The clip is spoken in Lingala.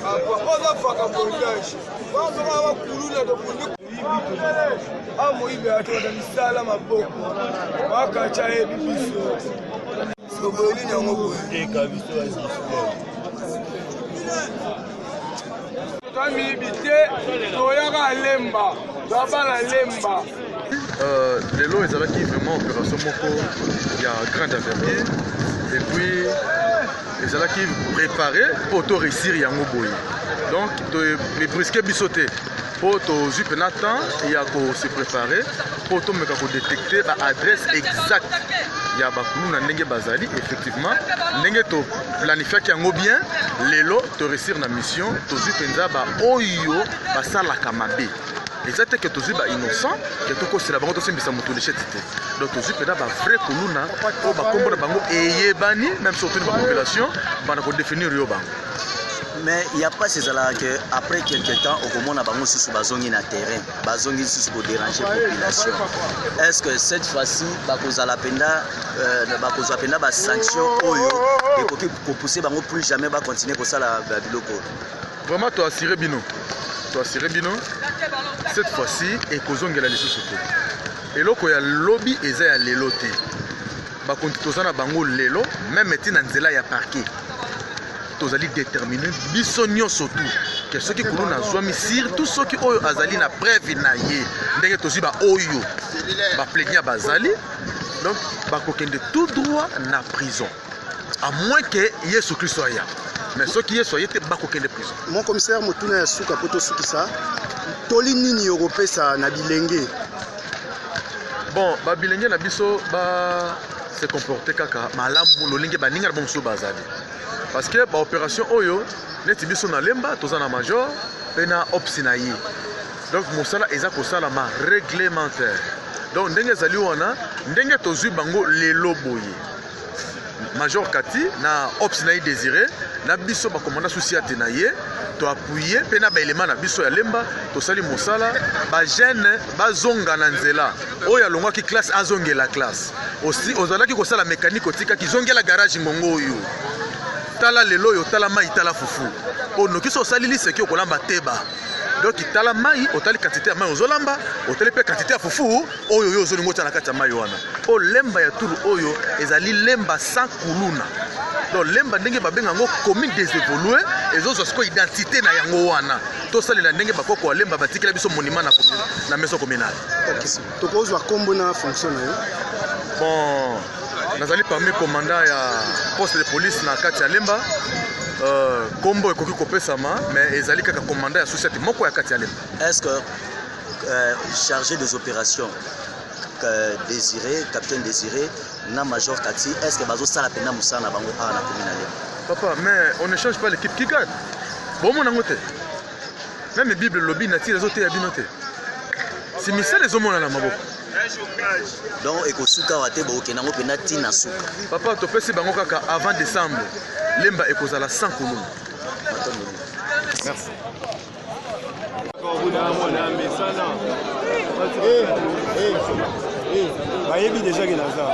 Oza vagabondage. Bazoka bakuluna tobundi awa moyibi atota misala maboko bakacha yebi biso boye nini yango boye Tomiyibi te, toyaka lemba, toabala lemba. Euh, lelo ezalaki vraiment opération moko ya grande envergure et puis ezalaki préparé mpo to réussir yango boye donc ebriske biso te mpo tozwi mpena temps ya ko se préparer mpo tomeka kodetecte baadresse exacte ya bakuluna ndenge bazali. Effectivement, ndenge toplanifiaki yango bien, lelo toréussir na mission. Tozwi mpenza baoyo basalaka mabe. Eza te ke tozwi bainnocent ke tokosela bango, tosimbisa moto lisheti te. Donc tozwi mpenza bavrai kuluna oyo bakombo na bango eyebani, même surtout ni bapopulation bana kodéfinir yo bango. Mais ya mpasi ezalaka ke après quelque temps okomona bango susu bazongi na terrain, bazongi lisusu kodéranger population. Est ce que cette fois-ci bakozala mpenza, bakozwa mpenza basanction oyo ekoki kopousser bango plus jamais bacontinue kosala biloko oyo? Vraiment, toassure bino, toassure bino, cette fois-ci ekozongela lisusu te. Eloko ya lobi eza ya lelo te. Bakonti toza na bango lelo, même ti na nzela ya parquet, tozali déterminé biso nyonso tu ke soki kuluna azwami, surtout soki oyo azali na preuve na ye, ndenge tozwi baoyo baplaignant bazali, donc bakokende tout droit na prison, à moins ke Yesu Kristo aya. Mais soki Yesu aye te, bakokende prison. Mon commissaire, motuna ya suka mpo tosukisa: toli nini okopesa na bilenge? Bon, babilenge na biso ba se comporte kaka malamu lolenge baninga na bango mosusu bazali, parce que baopération oyo, neti biso na Lemba, toza na major mpe na ops na ye. Donc mosala eza kosalama réglementaire. Donc ndenge ezali wana, ndenge tozwi bango lelo boye, major Kati na ops na ye Désiré na biso bakomanda susi ate na ye, toappuyer mpe na baelema na biso ya Lemba, tosali mosala. Bajeune bazonga na nzela. Oyo alongwaki classe azongela classe. Osi ozalaki kosala mécanique, otikaki, zongela garage. Ngongo oyo, tala lelo oyo, tala mai, tala fufu, mpo noki so osali liseki okolamba teba. Donc tala mai, otali quantité ya mai ozolamba, otali mpe quantité ya fufu oyo oyo ozolinga otya na kati ya mai wana. Mpo Lemba ya tulu oyo ezali Lemba sans kuluna. Donc Lemba, ndenge babenga yango commune désévoluée, ezozwa sikoyo identité na yango wana. Tosalela ndenge bakoko ya Lemba batikela biso monument na maison communale. Tokozwa nkombo na fonction na yo? Bon, nazali parmi commandant ya poste de police na kati ya Lemba. Nkombo ekoki kopesama, mais ezali kaka commandant ya société moko ya kati ya Lemba. Est ce que chargé des opérations Désiré, capitaine Désiré na major Kati, est ce que bazosala mpenza mosala na bango awa na commune ya Lemba? Papa, mais on ne change pas l'équipe qui gagne. Bomona yango te, même Bible elobi nature ezoteya bino te, si misala ezomona na maboko. Donc ekosuka awa te, bokokende yango mpenza ntina suka? Papa, topesi bango kaka avant décembre, Lemba ekozala sans kuluna. Merci. Bayebi déjà ke naza.